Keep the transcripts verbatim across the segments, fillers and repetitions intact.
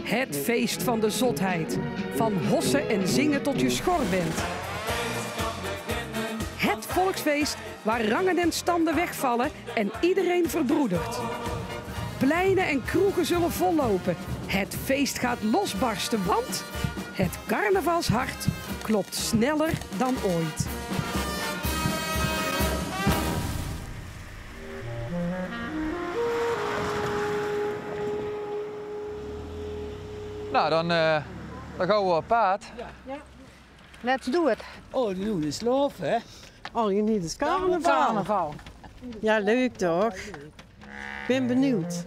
Het feest van de zotheid. Van hossen en zingen tot je schor bent. Het volksfeest waar rangen en standen wegvallen en iedereen verbroedert. Pleinen en kroegen zullen vollopen. Het feest gaat losbarsten, want het carnavalshart klopt sneller dan ooit. Nou, dan, eh, dan gaon v'r op paad. Let's do it. All you need is love, hè? All you need is carnaval. Ja, leuk toch? Ik ben benieuwd.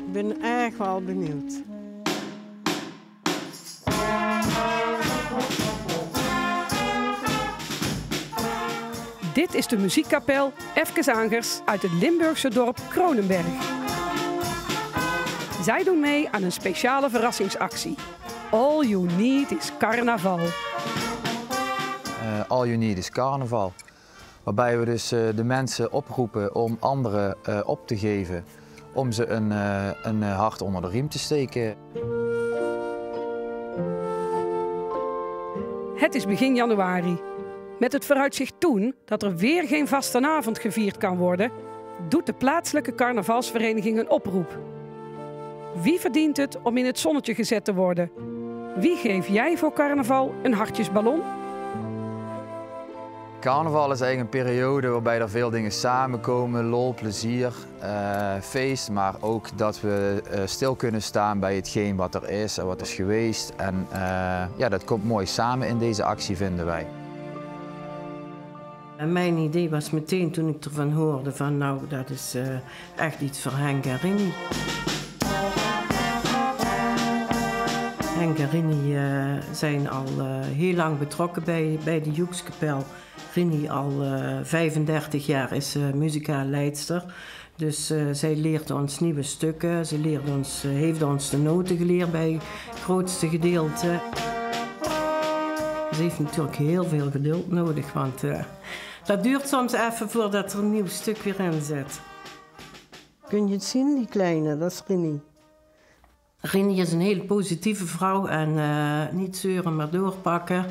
Ik ben echt wel benieuwd. Dit is de muziekkapel Efkes Angers uit het Limburgse dorp Kronenberg. Zij doen mee aan een speciale verrassingsactie. All You Need is Carnaval. Eh, All You Need is Carnaval. Waarbij we dus eh, de mensen oproepen om anderen eh, op te geven. Om ze een, eh, een eh, hart onder de riem te steken. Het is begin januari. Met het vooruitzicht toen dat er weer geen vastenavond gevierd kan worden, doet de plaatselijke carnavalsvereniging een oproep. Wie verdient het om in het zonnetje gezet te worden? Wie geef jij voor carnaval een hartjesballon? Carnaval is eigenlijk een periode waarbij er veel dingen samenkomen. Lol, plezier, eh, feest. Maar ook dat we eh, stil kunnen staan bij hetgeen wat er is en wat is geweest. En eh, ja, dat komt mooi samen in deze actie, vinden wij. En mijn idee was meteen toen ik ervan hoorde van nou, dat is eh, echt iets voor Henk en Rini. Henk en Rini eh, zijn al eh, heel lang betrokken bij, bij de Joekskapel. Rini al eh, vijfendertig jaar is ze muzikaal leidster. Dus eh, zij leert ons nieuwe stukken. Ze leert ons, eh, heeft ons de noten geleerd bij het grootste gedeelte. Ze heeft natuurlijk heel veel geduld nodig, want eh, dat duurt soms even voordat er een nieuw stuk weer in zit. Kun je het zien, die kleine? Dat is Rini. Rini is een hele positieve vrouw en eh, niet zeuren, maar doorpakken.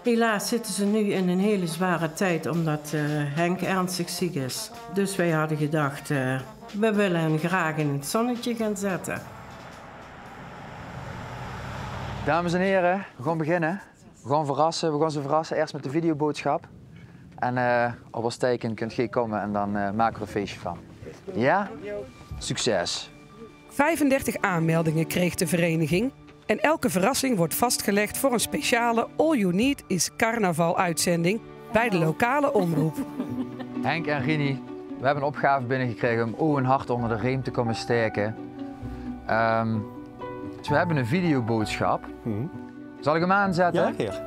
Helaas zitten ze nu in een hele zware tijd omdat eh, Henk ernstig ziek is. Dus wij hadden gedacht, eh, we willen hem graag in het zonnetje gaan zetten. Dames en heren, we gaan beginnen. We gaan verrassen, we gaan ze verrassen. Eerst met de videoboodschap. En eh, op ons teken kunt geej komen en dan eh, maken we er een feestje van. Ja? Succes! Vijfendertig aanmeldingen kreeg de vereniging en elke verrassing wordt vastgelegd voor een speciale All You Need is Carnaval uitzending bij de lokale omroep. Henk en Rini, we hebben een opgave binnengekregen om ow een hart onder de riem te komen steken. Ehm, dus we hebben een videoboodschap. Zal ik hem aanzetten? Ja, geer.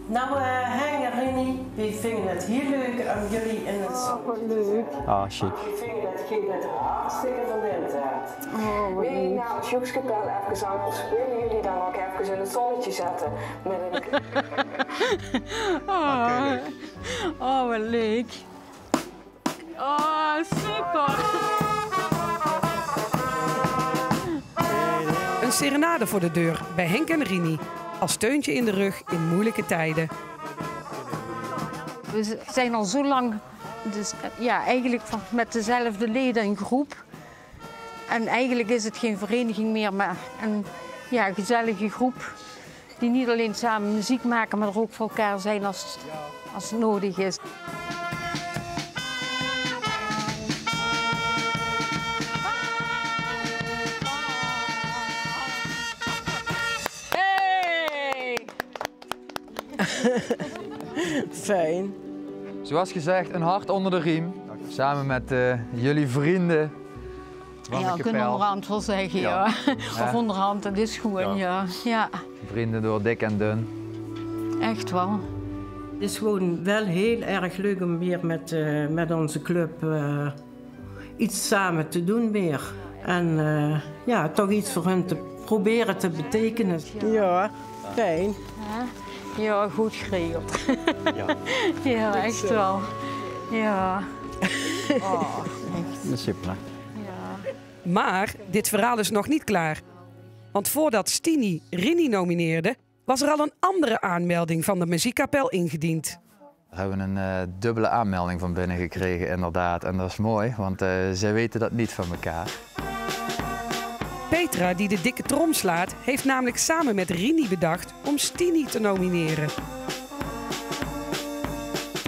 Nou, eh Henk en Rini, wij vinden het heel leuk om jullie in het zonnetje te zetten. Ah, chic. Wij vinden dat jullie het hartstikke verdiend hebben. Wij namens Joekskapel Efkes Angers willen jullie dan ook even in het zonnetje zetten. Met een Oh, oh, wat leuk. Oh, super. Een serenade voor de deur bij Henk en Rini. Als steuntje in de rug in moeilijke tijden. We z- zijn al zo lang dus, eh, ja, eigenlijk van- met dezelfde leden een groep. En eigenlijk is het geen vereniging meer, maar een, ja, gezellige groep. Die niet alleen samen muziek maken, maar er ook voor elkaar zijn als, als het nodig is. Hey! Fijn. Zoals gezegd, een hart onder de riem. Samen met eh, jullie vrienden. Van Ja, de kunnen kapel. Onderhand wel zeggen, ja. Of onderhand, dat is gewoon, ja. Ja, Vrienden door dik en dun. Echt wel. Het is gewoon wel heel erg leuk om weer met, eh, met onze club eh, iets samen te doen weer. En eh, ja, toch iets voor hun te proberen te betekenen. Ja, fijn. Ja, goed geregeld. Ja, echt wel. Ja. Oh, echt. Dat is super, hè? Ja. Maar dit verhaal is nog niet klaar. Want voordat Stini Rini nomineerde, was er al een andere aanmelding van de muziekkapel ingediend. We hebben een eh, dubbele aanmelding van binnen gekregen, inderdaad. En dat is mooi, want eh, zij weten dat niet van elkaar. Petra, die de dikke trom slaat, heeft namelijk samen met Rini bedacht om Stini te nomineren.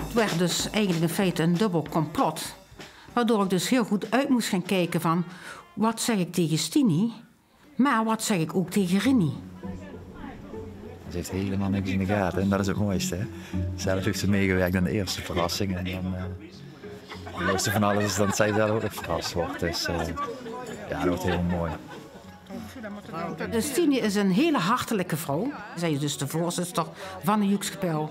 Het werd dus eigenlijk in feite een dubbel complot. Waardoor ik dus heel goed uit moest gaan kijken van, wat zeg ik tegen Stini, maar wat zeg ik ook tegen Rini? Ze heeft helemaal niks in de gaten en dat is het mooiste. Hè? Zelf heeft ze meegewerkt aan de eerste verrassing. En dan uh, het mooiste van alles is dat zij zelf ook nog verrast wordt. Dus uh, ja, dat wordt heel mooi. Stini is een hele hartelijke vrouw. Zij is dus de voorzitter van de Joekskapel.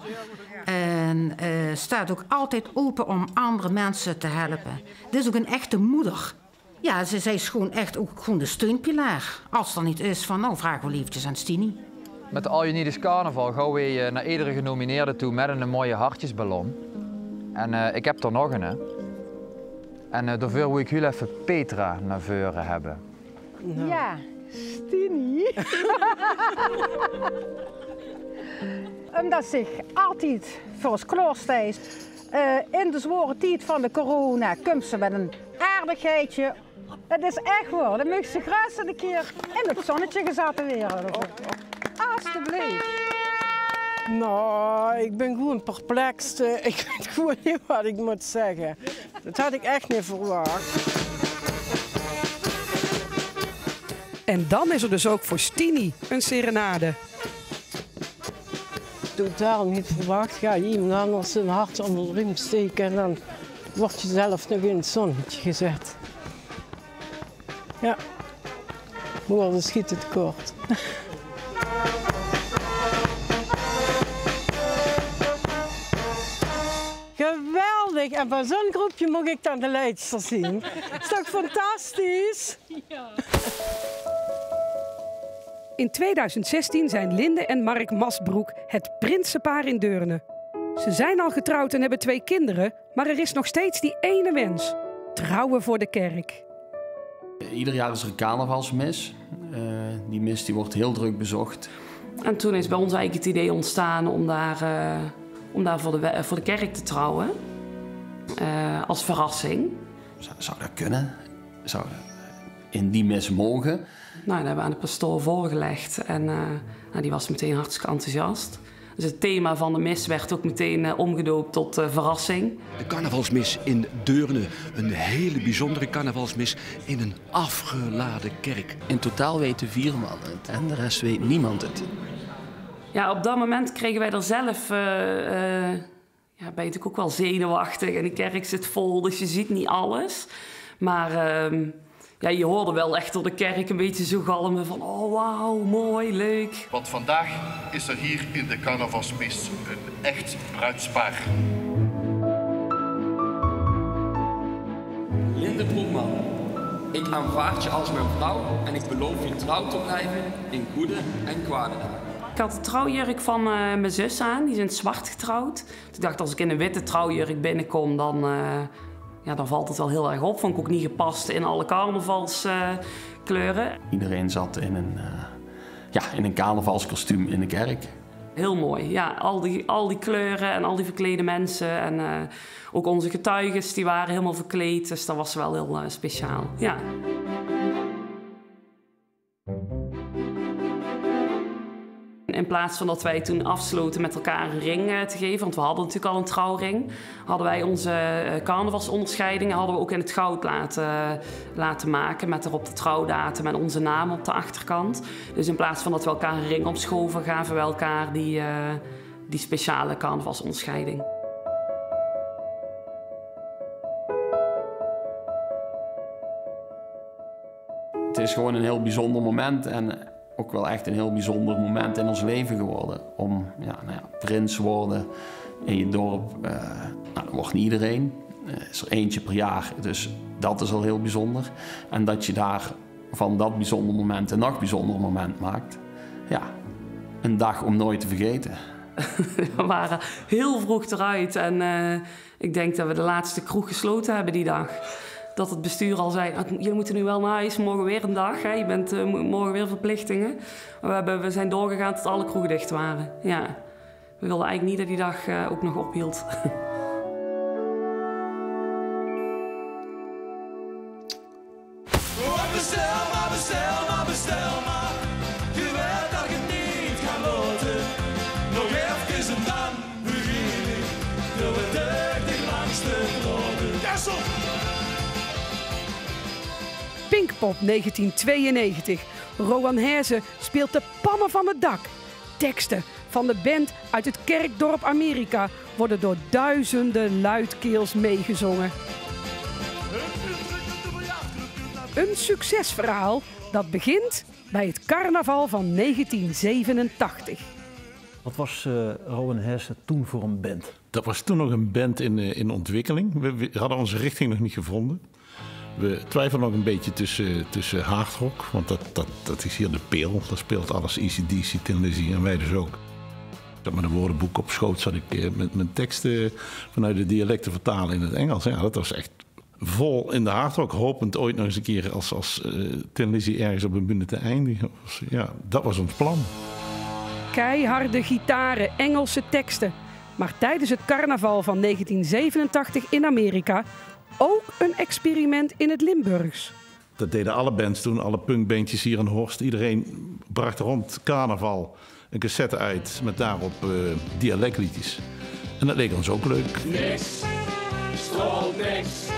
En uh, staat ook altijd open om andere mensen te helpen. Dit is ook een echte moeder. Ja, ze, zij is gewoon echt ook gewoon de steunpilaar. Als er niet is van, nou, vragen we eventjes aan Stini. Met de All You Need Is Carnaval gaan we uh, naar iedere genomineerde toe met een mooie hartjesballon. En uh, ik heb er nog een. Hè. En uh, daarvoor wil ik heel even Petra naar voren hebben. Nou. Ja, Stini. Omdat zich altijd voor ons klaarstijgt. Uh, in de zware tijd van de corona komt ze met een aardigheidje. Het is echt waar. Dan mag ze graag een keer in het zonnetje gezet worden. Alsjeblieft. Nou, ik ben gewoon perplex. Ik weet gewoon niet wat ik moet zeggen. Dat had ik echt niet verwacht. En dan is er dus ook voor Stini een serenade. Totaal niet verwacht. Ga je iemand anders zijn hart onder de riem steken en dan word je zelf nog in het zonnetje gezet. Ja, woorden schieten tekort. Geweldig! En van zo'n groepje mag ik dan de leidster zien. Is toch fantastisch? In tweeduizendzestien zijn Linde en Mark Masbroek het prinsenpaar in Deurne. Ze zijn al getrouwd en hebben twee kinderen, maar er is nog steeds die ene wens: trouwen voor de kerk. Ieder jaar is er een carnavalsmis. Uh, die mis die wordt heel druk bezocht. En toen is bij ons eigenlijk het idee ontstaan om daar, uh, om daar voor, de, voor de kerk te trouwen. Uh, als verrassing. Zou, zou dat kunnen? Zou dat in die mis mogen? Nou, dat hebben we aan de pastoor voorgelegd en uh, nou, die was meteen hartstikke enthousiast. Dus het thema van de mis werd ook meteen uh, omgedoopt tot uh, verrassing. De carnavalsmis in Deurne. Een hele bijzondere carnavalsmis in een afgeladen kerk. In totaal weten vier man het en de rest weet niemand het. Ja, op dat moment kregen wij er zelf uh, ja, ben je natuurlijk ook wel zenuwachtig. En de kerk zit vol, dus je ziet niet alles. Maar uh, ja, je hoorde wel echt door de kerk een beetje zo galmen van: oh, wauw, mooi, leuk. Want vandaag is er hier in de carnavalsmis een echt bruidspaar. Linde Broekman, ik aanvaard je als mijn vrouw en ik beloof je trouw te blijven in goede en kwade dagen. Ik had de trouwjurk van uh, mijn zus aan, die is in het zwart getrouwd. Ik dacht, als ik in een witte trouwjurk binnenkom, dan, uh, ja, dan valt het wel heel erg op. Vond ik ook niet gepast in alle carnavalskleuren. Uh, Iedereen zat in een, uh, ja, in een carnavalskostuum in de kerk. Heel mooi, ja. Al die, al die kleuren en al die verklede mensen. En uh, ook onze getuigen, die waren helemaal verkleed. Dus dat was wel heel uh, speciaal, ja. In plaats van dat wij toen afsloten met elkaar een ring eh, te geven, want we hadden natuurlijk al een trouwring, hadden wij onze eh, carnavalsonderscheidingen hadden we ook in het goud laten, laten maken met erop de trouwdatum en onze naam op de achterkant. Dus in plaats van dat we elkaar een ring opschoven, gaven we elkaar die, eh, die speciale carnavalsonderscheiding. Het is gewoon een heel bijzonder moment en ook wel echt een heel bijzonder moment in ons leven geworden. Om ja, nou ja, prins worden in je dorp, uh, nou, dat wordt niet iedereen. Uh, is er eentje per jaar, dus dat is al heel bijzonder. En dat je daar van dat bijzonder moment een nog bijzonder moment maakt. Ja, een dag om nooit te vergeten. We waren heel vroeg eruit en uh, ik denk dat we de laatste kroeg gesloten hebben die dag. Dat het bestuur al zei: "Ah, jullie moeten nu wel naar huis, morgen weer een dag, hè. Je bent, eh, mo-, morgen weer verplichtingen." Maar we hebben, we zijn doorgegaan tot alle kroegen dicht waren. Ja. We wilden eigenlijk niet dat die dag, eh, ook nog ophield. Bestel maar, bestel maar, bestel maar. Je weet dat je het niet kan laten. Nog even en dan begin ik. Door het deur die langs de rode. Kessel! Pinkpop negentien tweeënnegentig. Rowan Hezen speelt de pannen van het dak. Teksten van de band uit het kerkdorp Amerika worden door duizenden luidkeels meegezongen. Een succesverhaal dat begint bij het carnaval van negentien zevenentachtig. Wat was, eh, Rowan Hezen toen voor een band? Dat was toen nog een band in, eh, in ontwikkeling. We, we hadden onze richting nog niet gevonden. We twijfelden nog een beetje tussen, tussen hardrock, want dat, dat, dat is hier de pil. Daar speelt alles, A C/D C, Thin Lizzy en wij dus ook. Ik zat met een woordenboek op schoot, zat ik, eh, met mijn teksten vanuit het dialect te vertalen in het Engels. Ja, dat was echt vol in de hardrock, hopend ooit nog eens een keer als, als, eh, Thin Lizzy ergens op een bühne te eindigen. Ja, dat was ons plan. Keiharde gitaren, Engelse teksten. Maar tijdens het carnaval van negentien zevenentachtig in Amerika ook een experiment in het Limburgs. Dat deden alle bands toen, alle punkbandjes hier in Horst. Iedereen bracht rond carnaval een cassette uit met daarop, eh, dialectliedjes. En dat leek ons ook leuk. Niks strólt niks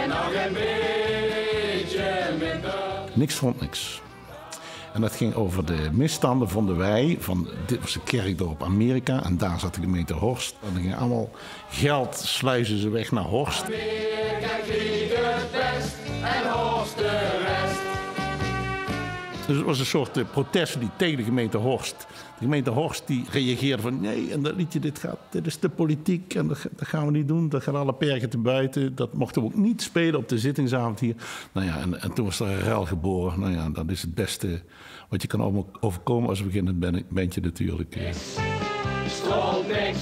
en nog een beetje minder. Niks strólt niks. En dat ging over de misstanden, vonden wij, van, dit was de kerkdorp Amerika en daar zat de gemeente Horst. En dan gingen allemaal geld sluizen ze weg naar Horst. Amerika kriegt het best en Horst de rest. Dus het was een soort, eh, protestlied tegen de gemeente Horst. De gemeente Horst die reageerde van: "Nee, en dat liedje, dit gaat, dit is de politiek en dat, dat gaan we niet doen. Dat gaat alle perken te buiten. Dat mochten we ook niet spelen op de zittingsavond hier." Nou ja, en, en toen was er een rel geboren. Nou ja, dat is het beste wat je kan over-, overkomen als beginnend ben-, bandje natuurlijk, eh. Strólt niks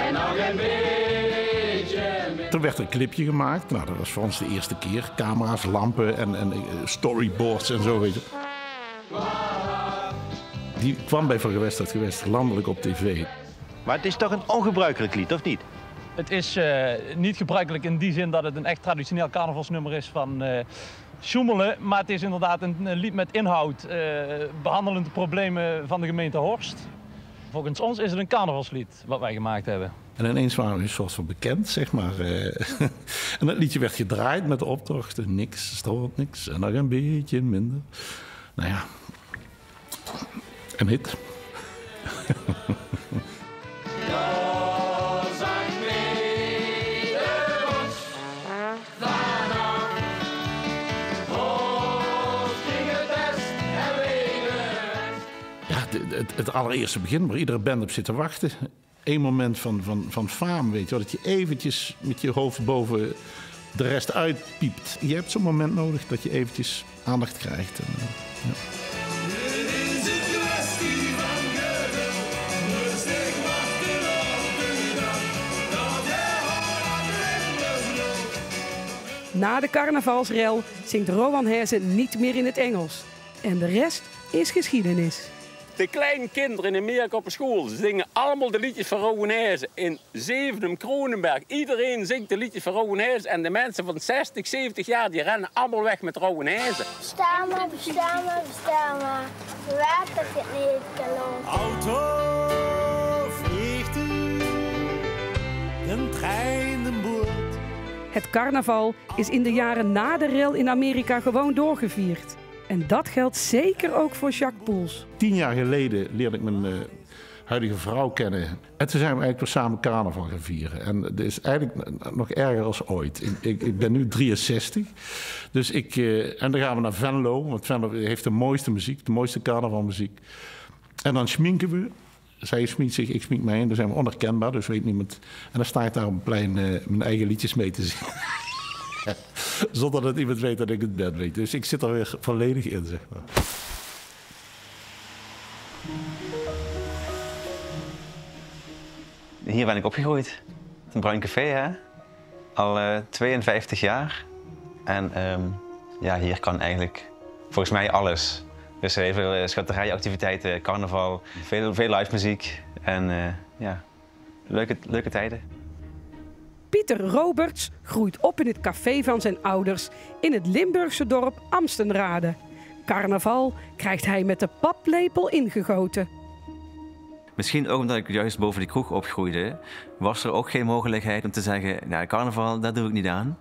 en nog een beetje minder. Toen werd er een clipje gemaakt. Nou, dat was voor ons de eerste keer. Camera's, lampen en, en, eh, storyboards en zo, weet je. Die kwam bij Van Gewest tot Gewest landelijk op tv. Maar het is toch een ongebruikelijk lied, of niet? Het is, eh, niet gebruikelijk in die zin dat het een echt traditioneel carnavalsnummer is van, eh, Sjoemelen, maar het is inderdaad een, een lied met inhoud, eh, behandelend de problemen van de gemeente Horst. Volgens ons is het een carnavalslied wat wij gemaakt hebben. En ineens waren we een soort van bekend, zeg maar. Eh, en dat liedje werd gedraaid met de optochten. Niks strólt niks en nog een beetje minder. Nou ja, een hit. Ja, de, het, het allereerste begin waar iedere band op zit te wachten. Eén moment van, van, van faam, weet je wel, dat je eventjes met je hoofd boven de rest uitpiept. Je hebt zo'n moment nodig dat je eventjes aandacht krijgt. En, eh, ja. Na de carnavalsrel zingt Rowan Hezen niet meer in het Engels. En de rest is geschiedenis. De kleine kinderen in Amerika op de school zingen allemaal de liedjes van Rowan Hezen. In Zevenum, Kronenberg, iedereen zingt de liedjes van Rowan Hezen. En de mensen van zestig, zeventig jaar, die rennen allemaal weg met Rowan Hezen. Bestel maar, bestel maar, bestel maar. Je weet dat je het niet kan laten. Auto vliegt u, de trein de boord. Het carnaval is in de jaren na de rel in Amerika gewoon doorgevierd. En dat geldt zeker ook voor Jacques Poels. Tien jaar geleden leerde ik mijn, eh, huidige vrouw kennen. En toen zijn we eigenlijk weer samen carnaval gaan vieren. En het is eigenlijk n-, nog erger als ooit. Ik, ik, ik ben nu drieënzestig. Dus ik, eh, en dan gaan we naar Venlo. Want Venlo heeft de mooiste muziek, de mooiste carnavalmuziek. En dan schminken we. Zij schminkt zich, ik schmink mij. Dan zijn we onherkenbaar, dus weet niemand. En dan sta ik daar op het plein, eh, mijn eigen liedjes mee te zingen. Zonder dat iemand weet dat ik het ben, weet je. Dus ik zit er weer volledig in, zeg maar. Hier ben ik opgegroeid. Een bruin café, hè? Al, eh, tweeënvijftig jaar. En ehm, ja, hier kan eigenlijk volgens mij alles. Dus heel veel eh, schutterijactiviteiten, carnaval, veel, veel live muziek en eh, ja, leuke, leuke tijden. Pieter Roberts groeit op in het café van zijn ouders in het Limburgse dorp Amstenrade. Carnaval krijgt hij met de paplepel ingegoten. Misschien ook omdat ik juist boven die kroeg opgroeide, was er ook geen mogelijkheid om te zeggen: nou, carnaval, dat doe ik niet aan.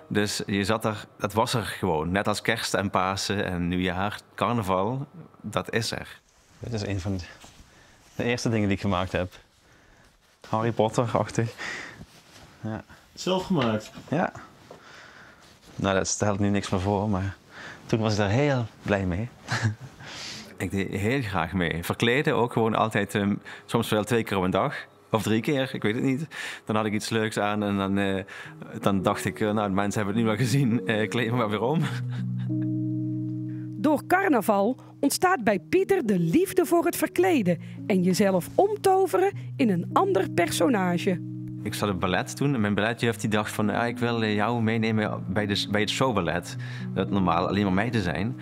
Dus je zat er, dat was er gewoon. Net als kerst en Pasen en nieuwjaar. Carnaval, dat is er. Dit is een van de eerste dingen die ik gemaakt heb. Harry Potter-achtig. Ja. Zelf gemaakt? Ja. Nou, dat stelt nu niks meer voor, maar toen was ik daar heel blij mee. Ik deed heel graag mee. Verkleden ook gewoon altijd, ehm, soms wel twee keer op een dag. Of drie keer, ik weet het niet. Dan had ik iets leuks aan en dan, eh, dan dacht ik, eh, nou, de mensen hebben het nu wel gezien, eh, kleed me maar weer om. Door carnaval ontstaat bij Pieter de liefde voor het verkleden en jezelf omtoveren in een ander personage. Ik zat op ballet toen en mijn balletjuf die dacht van, ah, ik wil eh, jou meenemen bij, de, bij het showballet. Dat normaal alleen maar meiden zijn.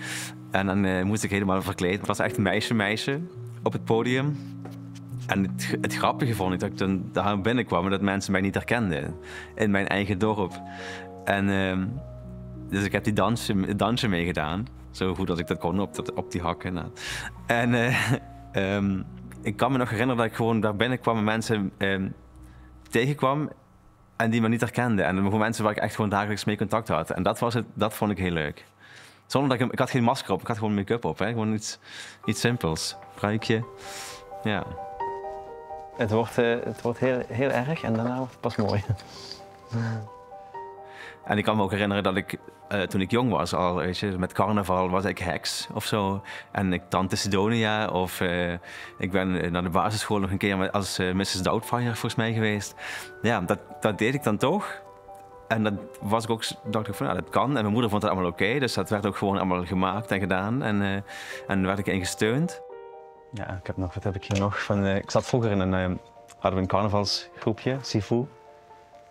En dan eh, moest ik helemaal verkleed. Het was echt een meisje, meisje op het podium. En het, het grappige vond ik dat ik toen daar binnenkwam en dat mensen mij niet herkenden in mijn eigen dorp. En ehm, dus ik heb die dansje, het dansje meegedaan. Zo goed als ik dat kon op, dat, op die hakken. Nou. En eh, ehm, ik kan me nog herinneren dat ik gewoon daar binnenkwam en mensen ehm, tegenkwam en die me niet herkenden. En gewoon mensen waar ik echt gewoon dagelijks mee contact had. En dat, was het, dat vond ik heel leuk. Zonder dat ik, ik had geen masker op, ik had gewoon make-up op. Hè? Gewoon iets, iets simpels. Pruikje. Ja. Het wordt, eh, het wordt heel, heel erg en daarna wordt het pas mooi. En ik kan me ook herinneren dat ik, eh, toen ik jong was al, weet je, met carnaval was ik heks of zo. En ik tante Sidonia of eh, ik ben eh, naar de basisschool nog een keer met, als eh, missus Doubtfire volgens mij geweest. Ja, dat, dat deed ik dan toch. En dat was ik ook, dacht ik van, nou, dat kan. En mijn moeder vond het allemaal oké, dus dat werd ook gewoon allemaal gemaakt en gedaan. En, eh, en werd ik in gesteund. Ja, ik heb nog, wat heb ik hier nog? Van, eh, ik zat vroeger in een, eh, hadden we een carnavalsgroepje, Sifu.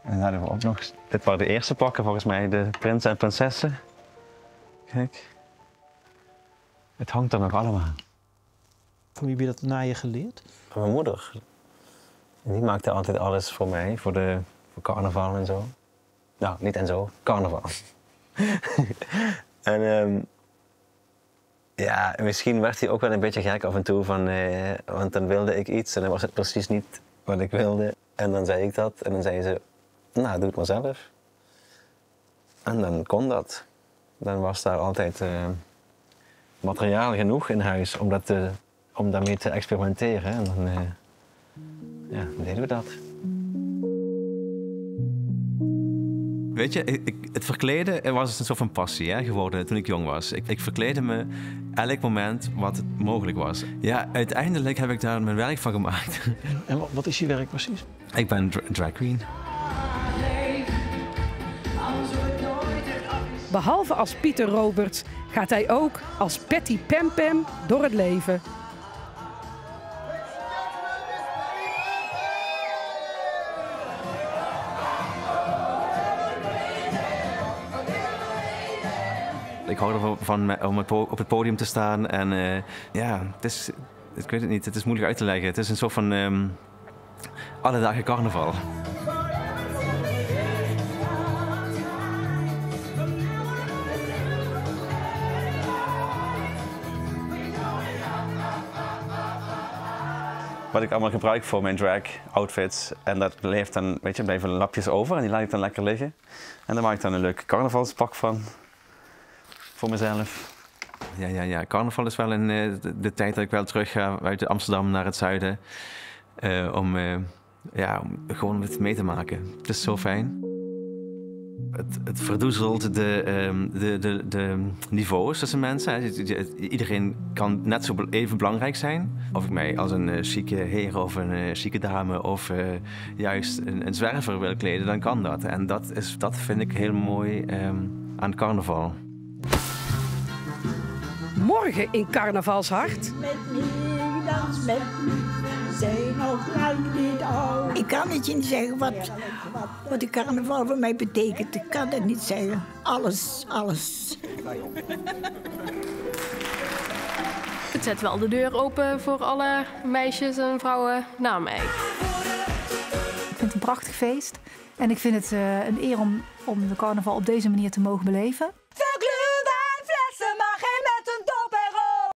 En dan hadden we ook nog, dit waren de eerste pakken volgens mij, de prinsen en prinsessen. Kijk, het hangt er nog allemaal. Van wie heb je dat naaien geleerd? Van mijn moeder. En die maakte altijd alles voor mij, voor, de, voor carnaval en zo. Nou, niet en zo, carnaval. En ehm, ja, misschien werd hij ook wel een beetje gek af en toe, van, eh, want dan wilde ik iets en dan was het precies niet wat ik wilde. En dan zei ik dat en dan zei ze, nou, doe het maar zelf. En dan kon dat. Dan was daar altijd eh, materiaal genoeg in huis om, dat te, om daarmee te experimenteren. En dan eh, ja, deden we dat. Weet je, ik, ik- het verkleden was een soort van passie hè, geworden toen ik jong was. Ik, ik verkleedde me elk moment wat mogelijk was. Ja, uiteindelijk heb ik daar mijn werk van gemaakt. En wa- wat is je werk precies? Ik ben dra- drag queen. Behalve als Pieter Roberts gaat hij ook als Patty Pam Pam door het leven. Ik hou ervan van me- om het po- op het podium te staan. En eh, ja, het is, ik weet het niet. Het is moeilijk uit te leggen. Het is een soort van ehm, alle dagen carnaval. Wat ik allemaal gebruik voor mijn drag outfits. En dat blijft dan, weet je, blijven lapjes over en die laat ik dan lekker liggen. En daar maak ik dan een leuk carnavalspak van. Voor mezelf. Ja, ja, ja. Carnaval is wel een, eh, de, de tijd dat ik wel terug ga uit Amsterdam naar het zuiden. Eh, om, eh, ja, om gewoon het mee te maken. Het is zo fijn. Het, het verdoezelt de, ehm, de, de, de niveaus tussen mensen. Hè. Je- je- Iedereen kan net zo be- even belangrijk zijn. Of ik mij als een eh, chique heer of een eh, chique dame of eh, juist een, een zwerver wil kleden, dan kan dat. En dat, is, dat vind ik heel mooi ehm, aan carnaval. Morgen in Carnavalshart. Met me, dans met me. Zijn nog lang niet oud. Ik kan het je niet zeggen wat, wat de carnaval voor mij betekent. Ik kan het niet zeggen. Alles, alles. Het zet wel de deur open voor alle meisjes en vrouwen na mij. Ik vind het een prachtig feest. En ik vind het eh, een eer om, om de carnaval op deze manier te mogen beleven.